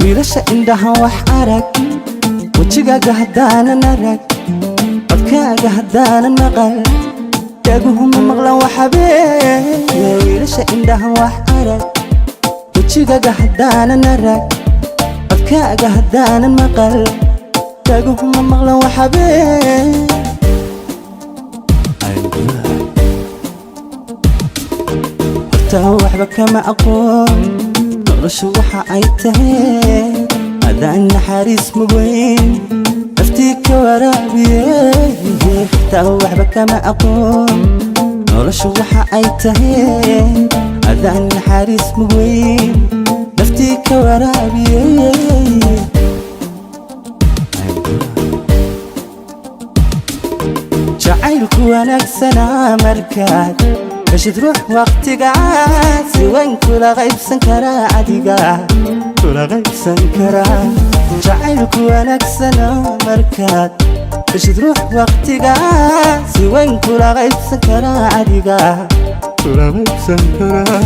Wiilasha indhaha wax arag, wejigaaga haddaanan arag, codkaaga haddaanan maqal, dhaguhuma maqlan waxabee. Wiilasha indhaha wax arag, wejigaaga haddaanan arag, codkaaga haddaanan maqal, dhaguhuma maqlan waxabee. Horta waxba kama aqoon noloshu waxa ay tahay, adaan naxariis mugeyn naftii ka waraabiye. Horta waxba kama aqoon noloshu waxa ay tahay, adaan naxariis mugeyn naftii ka waraabiye. Jacaylku wanaagsanaa markaad heshid ruux waqtigaa si weyn kula qaybsan karaa, adiga kula qaybsan karaa. Jacaylku wanaagsanaa markaad heshid ruux waqtigaa si weyn kula qaybsan karaa, adiga kula qaybsan karaa.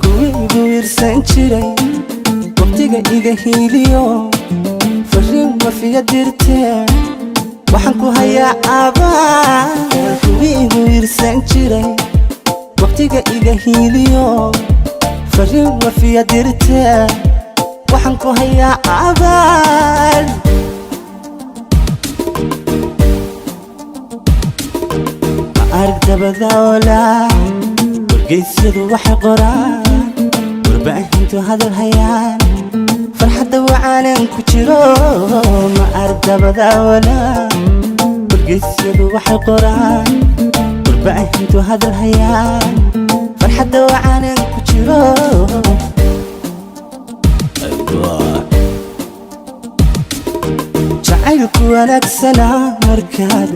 Kuwii igu wiirsan jiray waqtiga iga hiiliyo, fariin wafiya dirtee, waxaan ku hayaa abaal. Kuwii igu wiirsan jiray waqtiga iga hiiliyo, fariin wafiya dirtee, waxaan ku hayaa abaal. Ma arag dabada olaa, wargeysyadu waxay qoraan, warbaahintu hadal hayaan, farxadda wacaanan ku jiro. Ma arag dabada walaa, wargeysyadu waxay qoraan, warbaahintu hadal hayaan, farxadda wacaanan ku jiro. Jacaylku wanaagsanaa markaad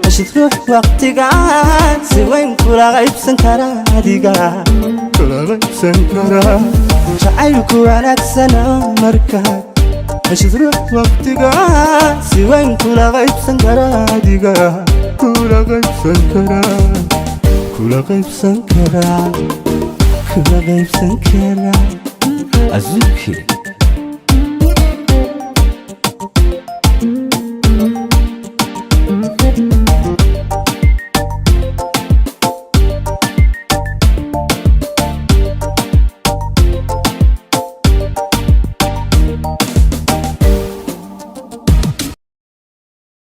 heshid ruux waqtigaan si weyn kula qaybsan karaa, adiga kula qaybsan karaa. Jacaylku wanaagsanaa markaad heshid ruux waqtigaan si weyn kula qaybsan karaa, adiga kula qaybsan karaa, kula qaybsan karaa, kula qaybsan karaa. Azuki.